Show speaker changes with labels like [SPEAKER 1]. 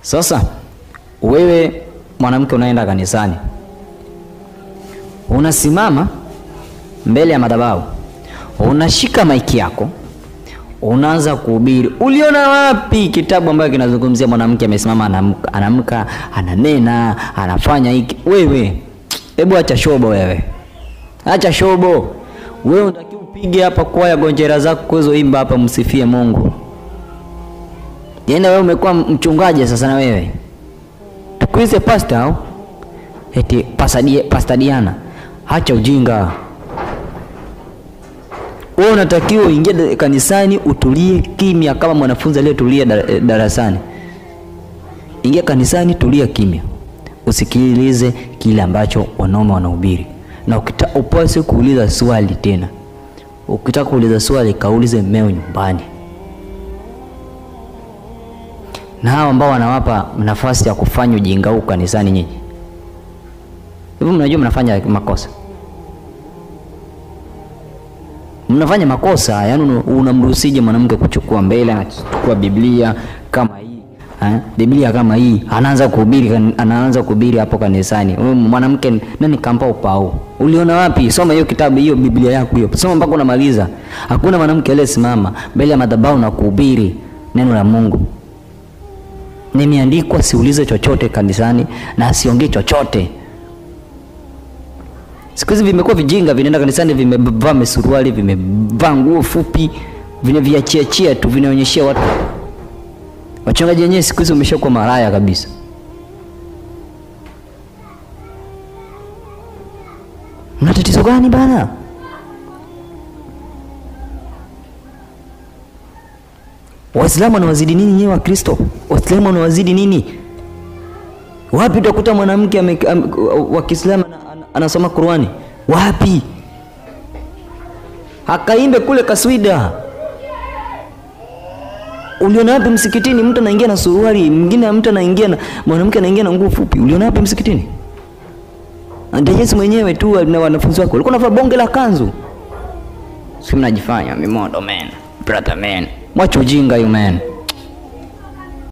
[SPEAKER 1] Sasa wewe mwanamke unaenda kanisani, unasimama mbele ya madhabahu, unashika maiki yako, unaanza kuhubiri. Uliona wapi kitabu ambacho kinazungumzia mwanamke amesimama, anamka, ananena, anafanya hiki? Wewe hebu acha shobo wewe. Acha shobo. Wewe unatakiwa upige hapa kwaya gonjera zako kuzoimba hapa, msifie Mungu. Yaani wewe umekuwa mchungaji sasa na wewe. Tukuize pastor au? Eti Pastor Diana. Acha ujinga. Wewe unatakiwa uingie kanisani utulie kimya kama mwanafunzi aliyetulia darasani. Ingia kanisani, tulia kimya. Usikilize kile ambacho wanaume wanahubiri. Na upaswe kuuliza swali tena. Ukitaka kuuliza swali kaulize mmeo nyumbani. Na hao ambao wanawapa nafasi ya kufanya ujinga huu kanisani nyinyi, hivi mnajua mnafanya makosa? Mnafanya makosa. Yaani unamruhusije mwanamke kuchukua mbele, anachukua Biblia kama hii, Biblia kama hii, anaanza kuhubiri hapo kanisani. Wewe mwanamke nani kampa upao? Uliona wapi? Soma hiyo kitabu, hiyo Biblia yako hiyo. Soma mpaka unamaliza. Hakuna mwanamke aliyesimama mbele ya madhabahu na kuhubiri neno la Mungu. Nimeandikwa siulize chochote kanisani na asiongee chochote. Siku hizi vimekuwa vijinga, vinaenda kanisani vimevaa misuruali, vimevaa nguo fupi, vinaviachia tu, vinaonyeshia watu. Wachungaji wenyewe siku hizi wameshakuwa malaya kabisa. Mna tatizo gani bana? Waislamu wanawazidi nini nyewe wa Kristo? Waislamu wanawazidi nini? Wapi utakuta mwanamke wa Kiislamu anasoma Qur'ani? Wapi? Akaimbe kule kaswida. Uliona wapi msikitini mtu anaingia na suruali, mwingine mtu anaingia na mwanamke anaingia na nguo fupi? Uliona wapi msikitini? Ndio Yesu mwenyewe tu na wanafunzi wake walikuwa wanavaa bonge la kanzu. Si mnajifanya mimondo man, brother man. Mwacha ujinga you man.